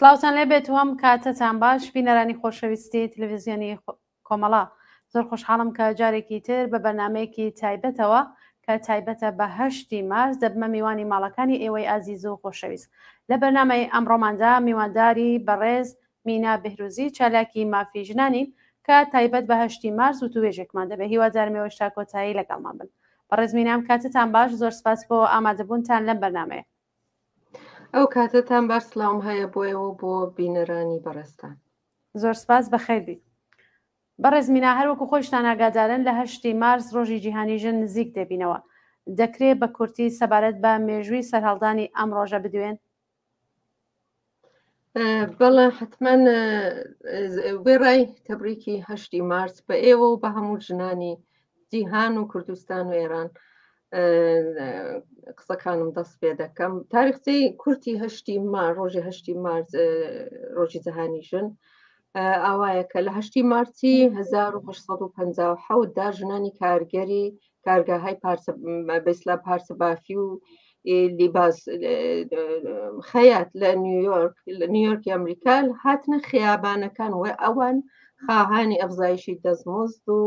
سڵاوتان لێبێت و ئەم کاتەتان باش بینەرانی خۆشەویستی تلویزیۆنی کۆمەڵە. زۆر خۆشحاڵم کە جارێکی تر بە بەرنامەیەکی تایبەتەوە کە تایبەتە بە هەشتی مارس دەبمە میوانی ماڵەکانی ئێوەی ئازیز و خۆشەویست. لە بەرنامەی ئەمڕۆماندا میوانداری بەڕێز مینا بهروزی چالاکی مافی ژنانین کە تایبەت بە هەشتی مارس وتوێژێکمان دەبێت. هیوادارم ئێوەش تا کۆتایی لەگەڵمان بن. بەڕێز مینا ئەم کاتەتان باش، زۆر سپاس بۆ ئامادەبوونتان لەم بەرنامەیە. ئەو کاتەتان باش، سڵاوم هەیە بۆ ئێوە و بۆ بینەرانی بەڕێزتان. زۆر سپاس، بەخێر بیت. بەڕێز مینا هەروەکو خۆیشتان ئاگادارن لە هەشتی مارس ڕۆژی جیهانی ژن نزیک دەبینەوە. دەکرێ بە کورتی سەبارەت بە مێژووی سەرهەڵدانی ئەم ڕۆژە بدوێن؟ بەڵێ حتمما وێڕای تەبریکی هەشتی مارس بە ئێوە و بە هەموو ژنانی جیهان و کوردستان و ئێران قسەکانم دەست پێ دەکەم. تاریخچەی کورتی هەشتی مار ڕۆژی هەشتی مارس ڕۆژی جیهانی ژن ئاوایە کە لە هەشتی مارسی 1950 دا ژنانی کارگەری کارگاهای پارچە بەسلا پارچە بافی و لیباس خەیات لە نیویۆرک لە نیویۆرکی ئەمریکا هاتنە خیابانەکان و ئەوان خواهانی ئەفزایشی دەستمزد و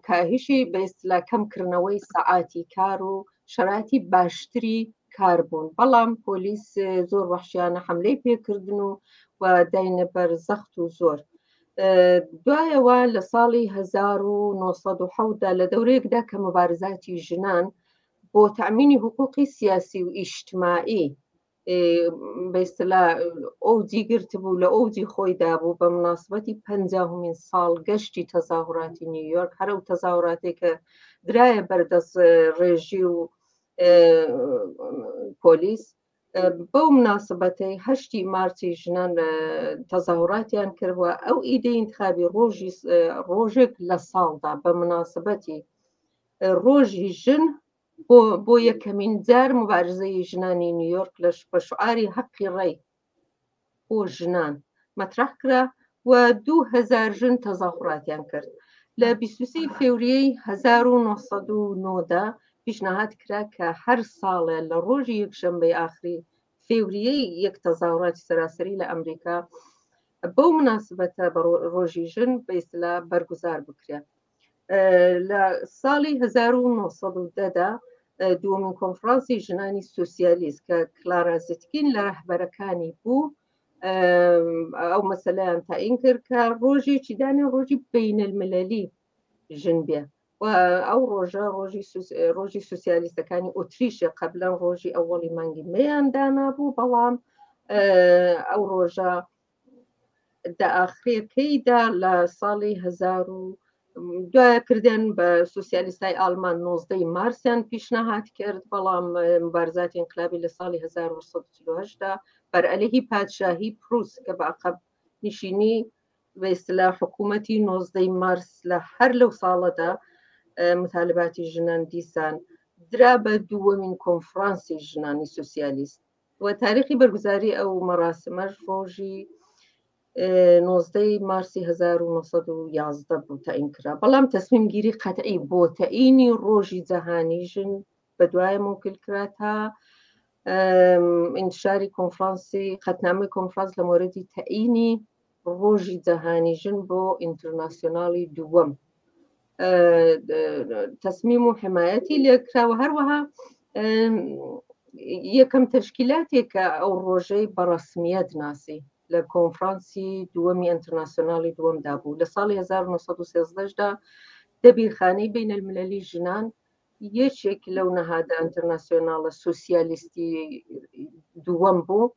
کاهشی بە ئیستلا کەمکردنەوەی سەعاتی کار و شەراتی باشتری کار بوون، بەڵام پۆلیس زۆر وەحشیانە حملەی پێکردن و و داینە بەر زەخت و زۆر. دوایەوە لە ساڵی 1970 دا لە دەورەیەکدا کە مبارزاتی ژنان بۆ تەمینی حقوقی سیاسی و ئیجتماعی بە ئیستلا ئەوجی گرتبوو، لە ئەوجی خۆیدا بوو، بە مناسبەتی پەنجاهمین ساڵ گەشتی تەزاهوراتی نیویۆرک، هەر ئەو تەزاهوراتێک کە درایە بەردەست ڕێژی و پۆلیس، بەو مناسبەتەی هەشتی مارسی ژنان تەزاهوراتیان کردووە. ئەو ئیدەی انتخابی ڕۆژی ڕۆژێک لە ساڵدا بە مناسبەتی ڕۆژی ژن بۆ یەکەمین جار مبارزەی ژنانی نیویۆرک لە بە شعاری حەقی ڕێی بۆ ژنان مەترح کرا و 2000 ژن تەزاهوراتیان کرد. لە 23 فێوریەی 1990 پیشنهاد کرا کە هەر ساڵێ لە ڕۆژی یەکشەمبەی ئاخری فێوریەی یەک تەزاهوراتی سەراسەری لە ئەمریکا بەو مناسبەتە بە ڕۆژی ژن بە ئیستلا بەرگوزار بکرێت. لە ساڵی 1910 دا دووەمین کۆنفرانسی ژنانی سوسیالیست کە کلارا زتکین لە ڕەهبەرەکانی بوو ئەو مەسەلەیان تاین کرد کە ڕۆژێکی دانێ ڕۆژی بینەلملەلی ژن بێ و ئەو ڕۆژە ڕۆژی سوسیالیستەکانی ئۆتریشە قبلەن ڕۆژی ئەوەڵی مانگی مەیان دانابوو، بەڵام ئەو ڕۆژە دە ئاخرەکەیدا لە ساڵی هزار و دوایە کردن بە سوسیالیستای ئالمان 19 مارسیان پیشنهاد کرد، بەڵام مبارزاتی انقلابی لە ساڵی 1940 دا بەرئەلهی پادشاهی پروس کە بە عقب نشینی بە ئیستلا حکوومەتی 19 مارس لە هەر لەو ساڵەدا مطالباتی ژنان دیسان درا بە دووەمین کۆنفرانسی ژنانی سوسیالیست و تاریخی بەرگوزاری ئەو مەراسمەش ڕۆژی 19 مارسی 1911 بوو تەعین کرا. بەڵام تەسمیم گیری قەتعی بۆ تەعینی ڕۆژی جەهانی ژن بە دوای مۆکل کرا تا ئینتشاری کۆنفرانسی قەتنامەی کۆنفرانس لە مۆرەدی تەعینی ڕۆژی جەهانی ژن بۆ ئینتەرناسیۆنالی دووەم تەسمیم و حمایەتی لێکراوە. هەروەها یەکەم تەشکیلاتێک کە ئەو ڕۆژەی بە ڕەسمیەت ناسی لە کۆنفرانسی دووەمی ئینتەرناسیۆنالی دووەمدا بوو لە ساڵی 1913 دا دەبیرخانەی بینەلملەلی ژنان یەکێک لەو نەهادە ئینتەرناسیۆناڵە سوسیالیستی دووەم بوو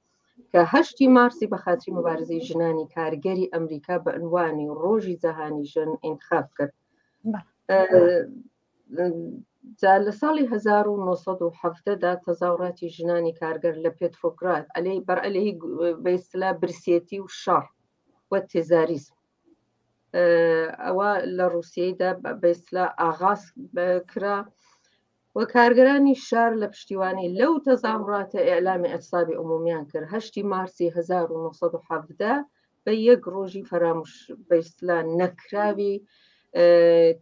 کە هەشتی مارسی بە خاتری مبارزەی ژنانی کارگەری ئەمریکا بە عنوانی ڕۆژی جەهانی ژن ئینتخاب کرد. جا لە ساڵی 1970 دا تەزاوراتی ژنانی کارگەر لە پێترۆگراد عەلەی بەر عەلەی بە ئیستلا برسێتی و شەڕ و تێزاریزم ئەوە لە ڕووسیەیدا بە ئیستلا ئاغاز کرا و کارگەرانی شار لە پشتیوانی لەو تەزاهوراتە ئیعلامی ئەجسابی عمومیان کرد. هەشتی مارسی 1970 بە یەک ڕۆژی فەراموش بە ئیستلا نەکراوی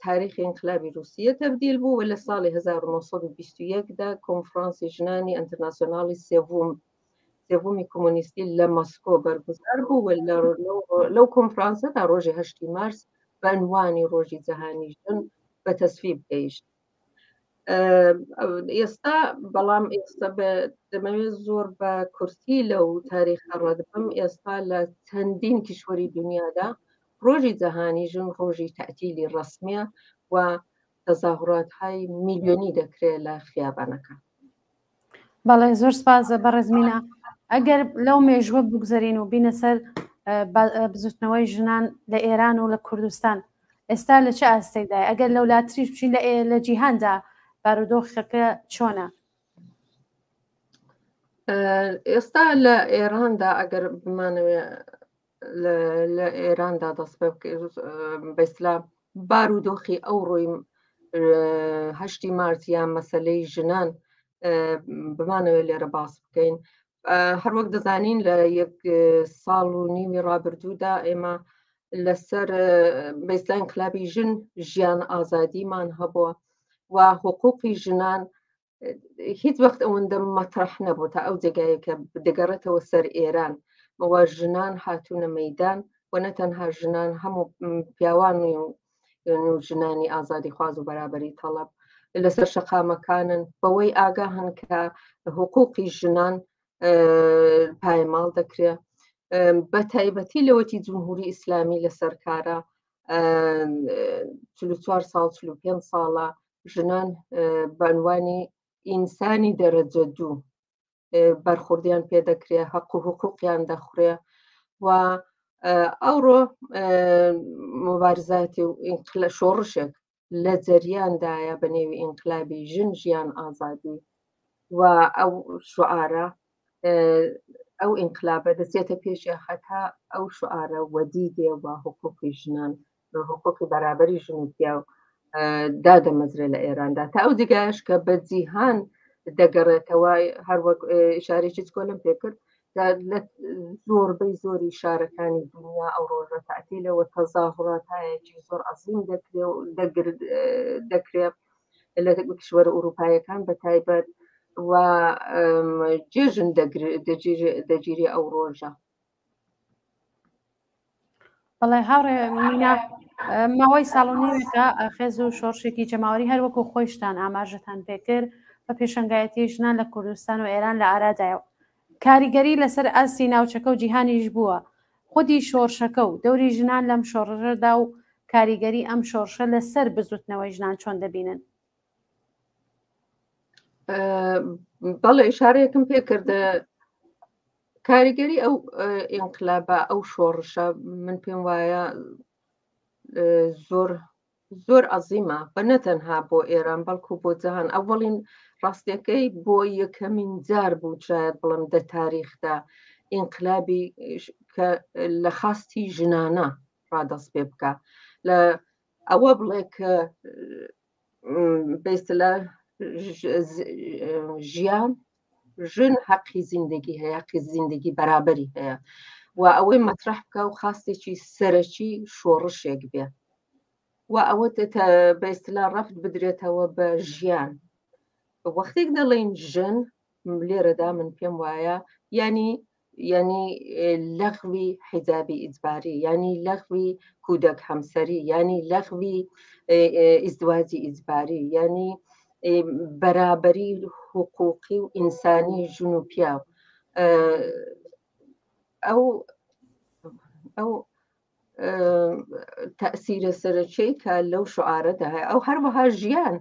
تاریخی ئینقلابی رووسیە تەبدیل بوو و لە ساڵی 1921 دا کۆنفرانسی ژنانی ئینتەرناسیۆنالی سێوم سێوەمی کۆمۆنیستی لە مۆسکۆ بەرگوزار بوو و لەو کۆنفرانسەدا ڕۆژی هەشتی مارس بە عنوانی ڕۆژی جەهانی ژن بە تەسویب گەیشت. ئێستا بەڵام ئێستا دەمەوێت زۆر بە کورتی لەو تاریخە ڕەت بم. ئێستا لە چەندین کیشوەری دنیادا ڕۆژی جەهانی ژن ڕۆژی تەعتیلی ڕەسمیە و تەزاهورات های میلیۆنی دەکرێت لە خیابانەکان. بەڵێ زۆر سپاس بەڕێز مینا. ئەگەر لەو مێژوە بگوزەرین و بینە سەر بزوتنەوەی ژنان لە ئێران و لە کوردستان ئێستا لە چ ئاستێکدای ئەگەر لەو لاتریش بچین لە لە جیهاندا بارودۆخەکە چۆنە؟ ئێستا لە ئێراندا ئەگەر بمانەوێ لە ئێراندا دەست پێ بەسلا بارودۆخی ئەو ڕۆی هەشتی مارس یان مەسلەی ژنان بمانەوێت لێرە باس بکەین. هەروەک دەزانین لە یەک ساڵ و نیوی ڕابردوودا ئێمە لەسەر بەسلا ئینقلابی ژن ژیان ئازادیمان هەبووە و حقوقی ژنان هیچ وەخت ئەوەندە مەترح نەبوو تا ئەو جێگایە کە دەگەڕێتەوە سەر ئێران و ژنان هاتوونە مەدان و نەتەنها ژنان، هەموو پیاوان و ژنانی ئازادی خواز و بەرابەری تەڵەب لەسەر شەقامەکانن بەوەی ئاگاهن کە حقوقی ژنان پایماڵ دەکرێت، بە تایبەتی لەوەتی جمهوری ئیسلامی لەسەر کارە 44 ساڵ 45 ساڵە ژنان بە عنوانی ئینسانی دەرەجە دوو بەرخوردیان پێ دەکرێ، حەق و حقوقیان دەخورێ و ئەوڕۆ مبارزاتی و شۆڕشێک لە جەریاندایە بە نێوی ئینقلابی ژن ژیان ئازادی و ئەو شعارە ئەو ئینقلابە دەچێتە پێشێ هەتا ئەو شعارە وەدی دێ و حقوقی ژنان حقوقی بەرابەری ژن و پیاو دادەمەزرێ لە ئێراندا تا ئەو جێگایش کە بە جیهان دەگەڕێتەوە. هەروەک ئشارێکی چکۆلم پێکرد لە زۆربەی زۆری شارەکانی دنیا ئەو ڕۆژە تەعتیلەوە تەزاهوراتایەکی زۆر عەزیم دەکرێ و دەکرێت لە کشوەرە ئەوروپایەکان بە تایبەت و جێژن دەگیرێ ئەو ڕۆژە. بەڵێ هاوڕێ مینا، ماوەی ساڵ و نیوێکە خێز و شۆڕشێکی جەماوەری هەر وەکو خۆیشتان ئاماژەتان پێکرد بە پێشەنگایەتی ژنان لە کوردستان و ئێران لە ئارادایە و کاریگەری لەسەر ئاستی ناوچەکە و جیهانیش بووە. خودی شۆڕشەکە و دەوری ژنان لەم شۆڕشەدا و کاریگەری ئەم شۆڕشە لەسەر بزوتنەوەی ژنان چۆن دەبینن؟ بەڵێ ئشارەیەکم پێ کرد. کاریگەری ئەو ئینقلابە ئەو شۆڕشە من پێم وایە زۆر زۆر عەزیمە، بە نەتەنها بۆ ئێران بەڵکو بۆ جەهان. ئەوەڵین ڕاستیەکەی بۆ یەکەمین جار بوو شاید بڵم دە تاریخدا ئینقلابی کە لە خواستی ژنانە ڕادەست پێ بکە، لە ئەوە بڵێ کە بەیستلا ژیان ژن حەقی زیندگی هەیە، حەقی زیندگی بەرابەری هەیە و ئەوەی مەترح بکە و خاستێکی سەرەکی شۆڕشێک بێ و ئەوە بەئیستلا ڕەفت بدرێتەوە بە ژیان. وەختێک دەڵێن ژن لێرەدا من پێم وایە ینی لەغوی حیجابی ئیجباری، ینی لەغوی کودەک هەمسەری، ینی لەغوی ئیزدواجی ئیجباری، ینی بەرابەری حقوقی و ئینسانی ژن و پیاو. ئەو ئەو تەسیرە سەرەکیی کە لەو شعارەدا هەیە، ئەو هەروەها ژیان.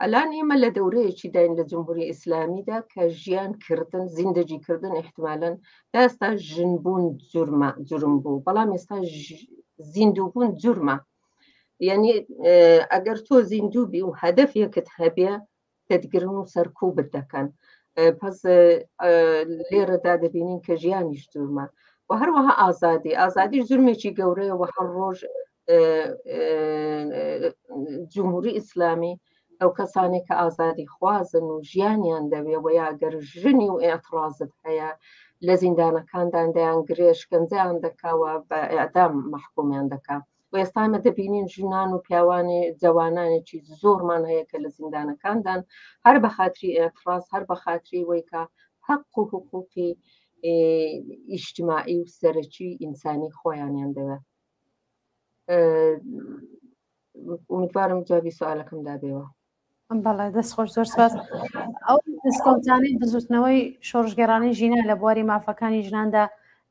ئەلان ئێمە لە دەورەیەکی داین لە جمهوری ئیسلامیدا کە ژیان کردن، زیندەگی کردن احتمالاً تا ئێستا ژنبوون جرمە، جرم بوو، بەڵام ئێستا زیندووبوون جرمە. یعنی ئەگەر تۆ زیندوو بی و هەدەفێکت هەبێ دەتگرن و سەرکوبت دەکەن. پس لێرەدا دەبینین کە ژیانیش جرمە و هەروەها ئازادی، ئازادی جرمێکی گەورەیە و هەر ڕۆژ جمهوری ئیسلامی ئەو کەسانێک کە ئازادی خوازن و ژیانیان دەوێ و یا گەر ژنی و ئێعتڕازت هەیە لە زیندانەکاندان دەیان گرێ، شکەنجەیان دەکاوە، بە ئێعدام مەحکومیان دەکا. و ئێستا ئێمە دەبینین ژنان و پیاوانی جەوانانێکی زۆرمان هەیە کە لە زیندانەکاندان هەر بە خاتری ئێعتڕاز، هەر بە خاتری وەی کە حەق و حقوقی ئیجتماعی و سەرەکی ئینسانی خۆیانیان دەوێت. ئومیدوارم جوابی سوالەکەم دابێەوە. بەڵێ دەست خۆش زۆر سپاس. ئەو دەستکەوتانەی بزوتنەوەی شۆڕشگێڕانەی ژینا لە بواری مافەکانی ژناندا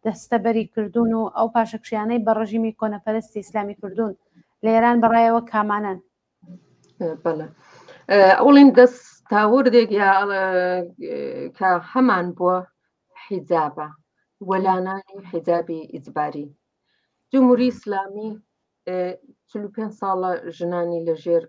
دەستەبەری کردوون و ئەو پاشەکشیانەی بە ڕژیمی کۆنەپەرستی ئیسلامی کردوون لە ئێران بەڕایەوە کامانەن؟ بەڵێ ئەوڵین دەست تاوردێک یا کە هەمان بووە حیجابە وەلانانی حیجابی ئیجباری جمهوری ئیسلامی 45 ساڵە ژنانی لەژێر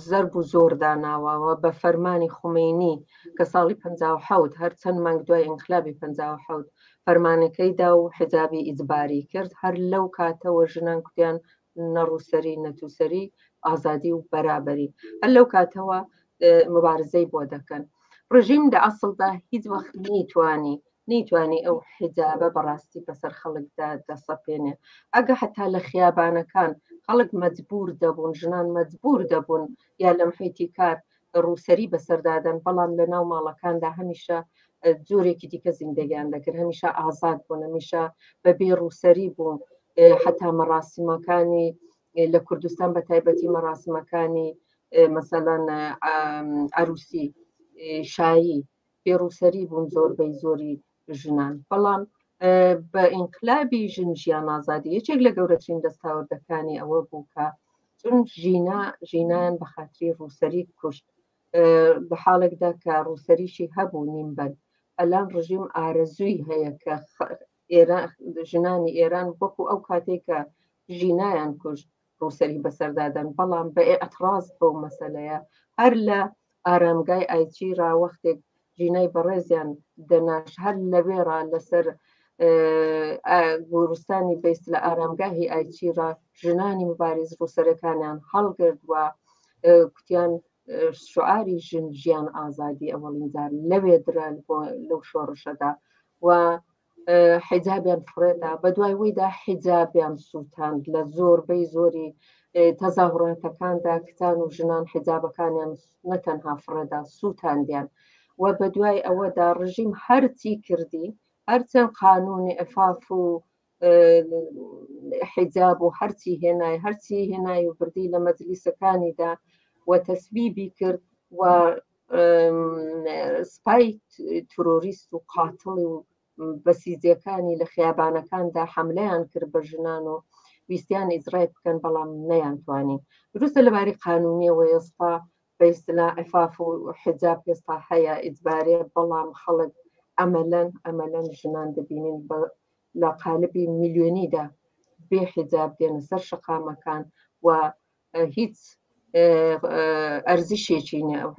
زەرب و زۆر داناوەوە بە فەرمانی خومینی کە ساڵی 1970 هەر چەند مانگ دوای ئینقلابی 1970 فەرمانەکەی دا و حجابی ئیجباری کرد هەر لەو کاتەوە ژنان کوتیان نەڕووسەری نەتوسەری ئازادی و بەرابەری هەر لەو کاتەوە مبارزەی بۆ دەکەن ڕژیم لە ئەسڵدا هیچ وەخت نەیتوانی نەیتوانی ئەو حیجابە بەڕاستی بەسەر خەڵکدا دەسەپێنێ ئەگە حتا لە خیابانەکان خەڵک مەجبور دەبوون ژنان مەجبور دەبوون یا لە محیتی کار ڕووسەری بەسەردادەن بەڵام لە ناو ماڵەکاندا هەمیشە جۆرێکی دیکە زیندەگیان دەکرد هەمیشە ئازاد بوون هەمیشە بەبێ ڕووسەری بوون حتا مەڕاسیمەکانی لە کوردستان بە تایبەتی مەڕاسیمەکانی مەسەلەن عروسی شایی بێ ڕووسەری بوون زۆربەی زۆری ژنان بەڵام بە ئینقلابی ژن ژیان ئازادی یەکێک لە گەورەترین دەستاوردەکانی ئەوە بوو کە چون ژینا ژینان بە خاتری ڕووسەری کوشت بە حاڵێکدا کە ڕووسەریشی هەبوو نیمبەن ئەلان ڕژیم ئارەزووی هەیە کە ئێران ژنانی ئێران وەکو ئەو کاتێک کە ژینایان کوشت ڕووسەری بەسەردادەن بەڵام بە ئیعتڕاز بەو مەسەلەیە هەر لە ئارامگای ئایچی را وەختێک ژینای بەڕێزیان دەناش هەر لەوێ ڕا لەسەر گۆرستانی بیست لە ئارامگاهی ئایچی ڕا ژنانی مبارز ڕووسەرەکانیان هەڵگرت و کوتیان شعاری ژن ژیان ئازادی ئەوەڵین جار لەوێ درا بۆ لەو شۆڕشەدا و حیجابیان فڕێدا بە دوای وەیدا حیجابیان سووتاند لە زۆربەی زۆری تەزاهڕاتەکاندا کچان و ژنان حیجابەکانیان نەتەنها فڕێدا سووتاندیان و بە دوای ئەوەدا ڕژیم هەرچی کردی هەرچەند قانونی عفاف و حیجاب و هەرچی هێنای هەرچی هێنای و بردی لە مەجلیسەکانیدا و تەسویبی کرد و سپای ترۆریست و قاتڵی و بەسیجەکانی لە خیابانەکاندا حملەیان کرد بە ژنان و ویستیان ئیجرای بکەن بەڵام نەیانتوانی دروستە لەباری قانونیەوە ئێستا بە ئیستلا عفاف و حجاب ئێستا هەیە ئیجبارێ بەڵام خەڵک ئەمەلەن ئەمەلەن ژنان دەبینین بە لە قالبی میلیۆنیدا بێ حجاب دێنە سەر شەقامەکان و هیچ ئەرزشێکی نیە ئەو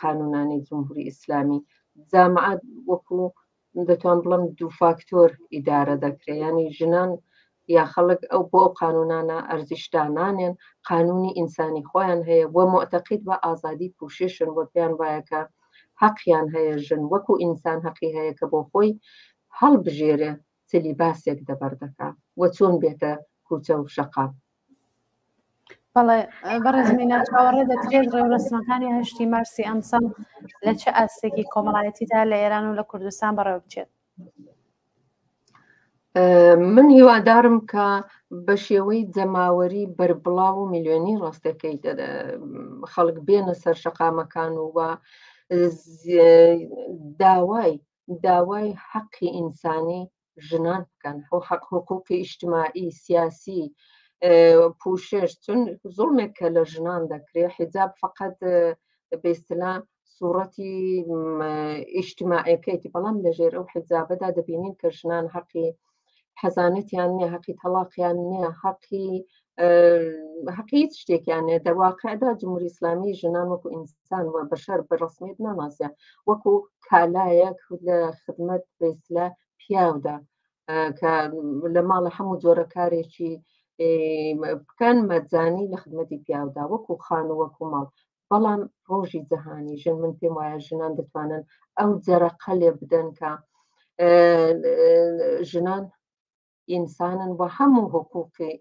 قانونانەی جمهوری ئیسلامی جامعات وەکو دەتوان بڵم دوو فاکتۆر ئیدارە دەکرێت ینی ژنان یا خەڵک ئەو بۆ ئەو قانونانە ئەرزیشدا نانێن قانونی ئینسانی خۆیان هەیە وە معتەقید بە ئازادی پوششن وە پێیان وایە کە حەقیان هەیە ژن وەکو ئینسان حەقی هەیە کە بۆ خۆی هەڵبژێرێ چ لیباسێک دەبەر دەکا و چۆن بێتە کوچە و شەقام. بەڵێ بەڕێز مینا چاوەڕێ دەکرێت ڕێوڕەسمەکانی هەشتی مارسی ئەمساڵ لە چ ئاستێکی کۆمەڵایەتیدا لە ئێران و لە کوردستان بەڕێوە بچێت؟ من هیوادارم کە بە شێوەی جەماوەری بەربڵاو و میلیۆنی ڕاستەکەی خەڵک بێنە سەر شەقامەکان و داوای داوای حەقی ئینسانی ژنان بکەن حەق حقوقی ئیجتماعی سیاسی پوشش چون زوڵمێک کە لە ژنان دەکرێت حیجاب فقط بە ئیستلا سوڕەتی ئیجتماعیەکەیتی بەڵام لەژێر ئەو حیجابەدا دەبینین کە ژنان حەقی حەزانەتیان نییە حەقی تەڵاقیان نییە حەقی حەقی هیچ شتێکیان نیە دەواقعدا جمهوری ئیسلامی ژنان وەکو ئینسان و بەشەر بە ڕسمیت ناناسێ وەکو کالایەک لە خدمەت بەیسلە پیاودا کە لە ماڵە هەموو جۆرە کارێکی بکەن مەجانی لە خدمەتی پیاودا وەکو خان و وەکو ماڵ بەڵام ڕۆژی جەهانی ژن من پێم وایە ژنان دەتوانن ئەو جەرەقە لێ بدەن کە ژنان ئینسانن و هەموو حقوقی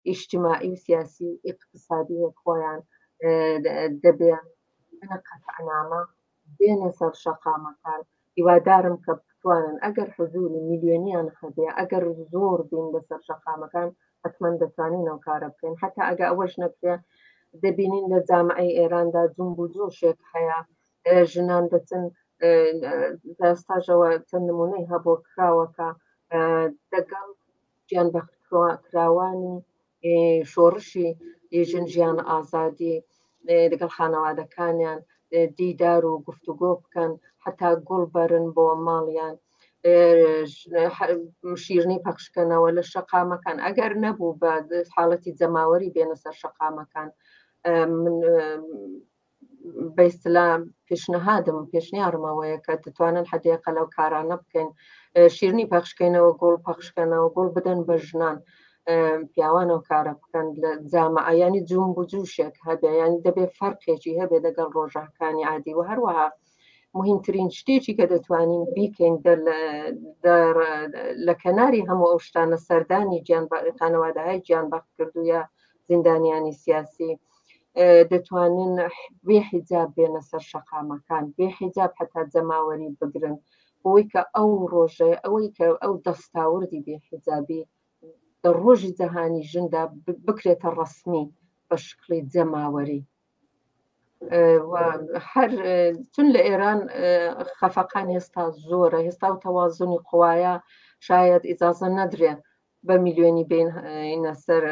ئیجتماعی و سیاسی و ئیقتسادی خۆیان دەبێ قەتعنامە بێنە سەر شەقامەکان. هیوادارم کە بتوانن ئەگەر حزوری میلیۆنیان هەبێ، ئەگەر زۆر بین لەسەر شەقامەکان، حتمما دەتوانین ئەو کارە بکەین. حتا ئەگە ئەوەش نەکرێ، دەبینین لە جامعەی ئێراندا جنب و جۆشێک هەیە، ژنان دەچن ئێستاژەوە چەند نمونەی هەبوو کراوە کە دەگەڵ گیان بەختکراوانی شۆڕشی ژن ژیان ئازادی لەگەڵ خانەوادەکانیان دیدار و گفتوگۆ بکەن، حتا گوڵ بەرن بۆ ماڵیان، شیرنی پەخشکەنەوە لە شەقامەکان. ئەگەر نەبوو بە حاڵەتی جەماوەری بێنە سەر شەقامەکان، من بەیسلا پێشنهادم پێشنیارمەوەیە کە دەتوانن حدێقە لەو کارانە بکەین، شیرنی پەخشکەینەوە، گوڵ پەخشکەنەوە، گوڵ بدەن بە ژنان، پیاوان ئەو کارە بکەن لە جامعە، ینی جوم و جوشێک هەبێ، ینی دەبێ فەرقێکی هەبێ لەگەڵ ڕۆژەکانی عادی. و هەروەها مهمترین شتێکی کە دەتوانین بیکەین لە کەناری هەموو ئەو شتانە، سەردانی گیان خانەوادەهای گیان بەخت کردووە زیندانیانی سیاسی، دەتوانن بێ حیجاب بێنە سەر شەقامەکان، بێ حیجاب حتا جەماوەری بگرن، بۆی کە ئەو ڕۆژە ئەوەی کە ئەو دەستاوردی بێ حیجابی لە ڕۆژی جەهانی ژندا بکرێتە ڕەسمی بە شکڵی جەماوەری. هەر چون لە ئێران خەفەقان هێستا زۆرە، هێستا و تەوازنی قوایە شاید ئیجازە نەدرێ بە میلیۆنی بینە سەر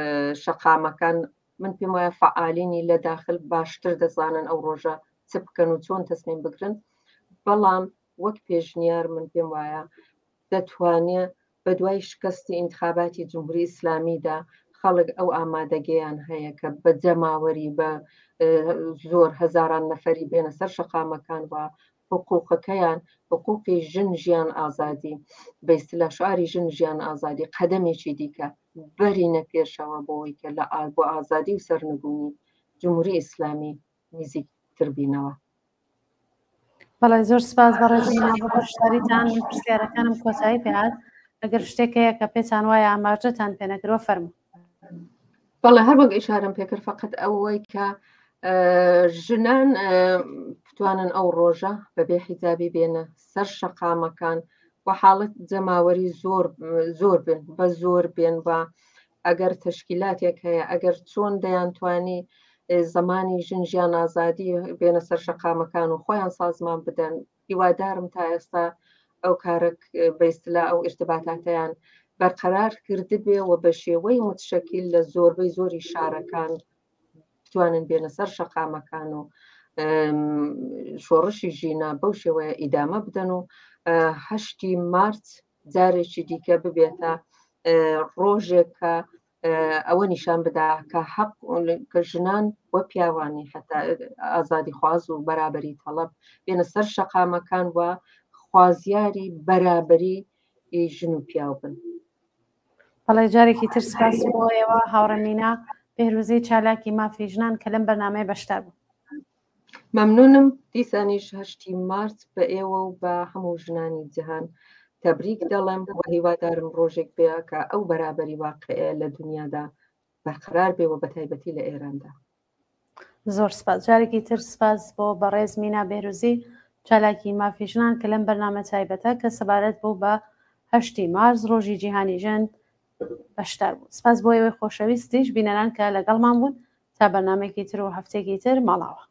شەقامەکان. من پێم وایە فعالینی لە داخل باشتر دەزانن ئەو ڕۆژە چ بکەن و چۆن تەسمیم بگرن، بەڵام وەک پێشنیار من پێم وایە دەتوانێ بە دوای شکستی ئینتخاباتی جمهوری ئیسلامیدا خەڵک ئەو ئامادەگەیان هەیە کە بە جەماوەری بە زۆر هەزاران نەفەری بێنە سەر شەقامەکان و حقوقەکەیان، حقوقی ژن ژیان ئازادی، بە ئیستلا شعاری ژن ژیان ئازادی قەدەمێکی دیکە بەرینە پێشەوە بۆ ئەوەی کە لە بۆ ئازادی و سەرنگونی جمهوری ئیسلامی نزیکتر بینەوە. بەڵێ، زۆر سپاس بەڕێز مینا بۆ بەشداریتان. من پرسیارەکانم کۆتایی پێهات. ئەگەر شتێک هەیە کە پێتان وایە ئاماژەتان پێنەکردوە، فەرموو. بەڵێ، هەر وەک ئیشارەم پێکرد، فقط ئەوەی کە ژنان بتوانن ئەو ڕۆژە بەبێ حیجابی بێنە سەر شەقامەکان و حاڵەت جەماوەری زۆر زۆر بن، بە زۆر بێن، بە ئەگەر تەشکیلاتێک هەیە، ئەگەر چۆن دەیانتوانی زمانی ژن ژیان ئازادی بێنە سەر شەقامەکان و خۆیان سازمان بدەن. هیوادارم تا ئێستا ئەو کارە بە ئیستلا ئەو ئیرتباتاتیان بەرقەرار کردبێ و بە شێوەی متشەکیل لە زۆربەی زۆری شارەکان بتوانن بێنە سەر شەقامەکان و شۆڕشی ژینا بەو شێوەیە ئیدامە بدەن و 8 مارچ جارێکی دیکە ببێتە ڕۆژێک کە ئەوە نیشان بدا کە حەق کە ژنان و پیاوانی حتا ئازادی خواز و بەرابەری تەڵەب بێنە سەر شەقامەکان و خوازیاری بەرابەری ژن و پیاو بن. بەڵێ، جارێکی تر سپاس بۆ ئێوە هاوڕێ مینا بێهروزی، چالاکی مافی ژنان کە لەم بەرنامەیە بەشدار بوو. مەمنونم. دیسانیش 8 مارچ بە ئێوە و بە هەموو ژنانی جیهان تەبریک دەڵێم و هیوادارم ڕۆژێک بێ کە ئەو بەرابەری واقعە لە دنیادا بەرقەرار بێ و بە تایبەتی لە ئێراندا. زۆر سپاس. جارێکی تر سپاس بۆ بەڕێز مینا بێهروزی، چالاکی مافی ژنان کە لەم بەرنامە تایبەتە کە سەبارەت بوو بە 8 مارس ڕۆژی جیهانی ژن بەشدار بوو. سپاس بۆ ئێوەی خۆشەویستیش بینەران کە لەگەڵمان بوون تا بەرنامەیەکی تر و هەفتەیەکی تر ماڵاوە.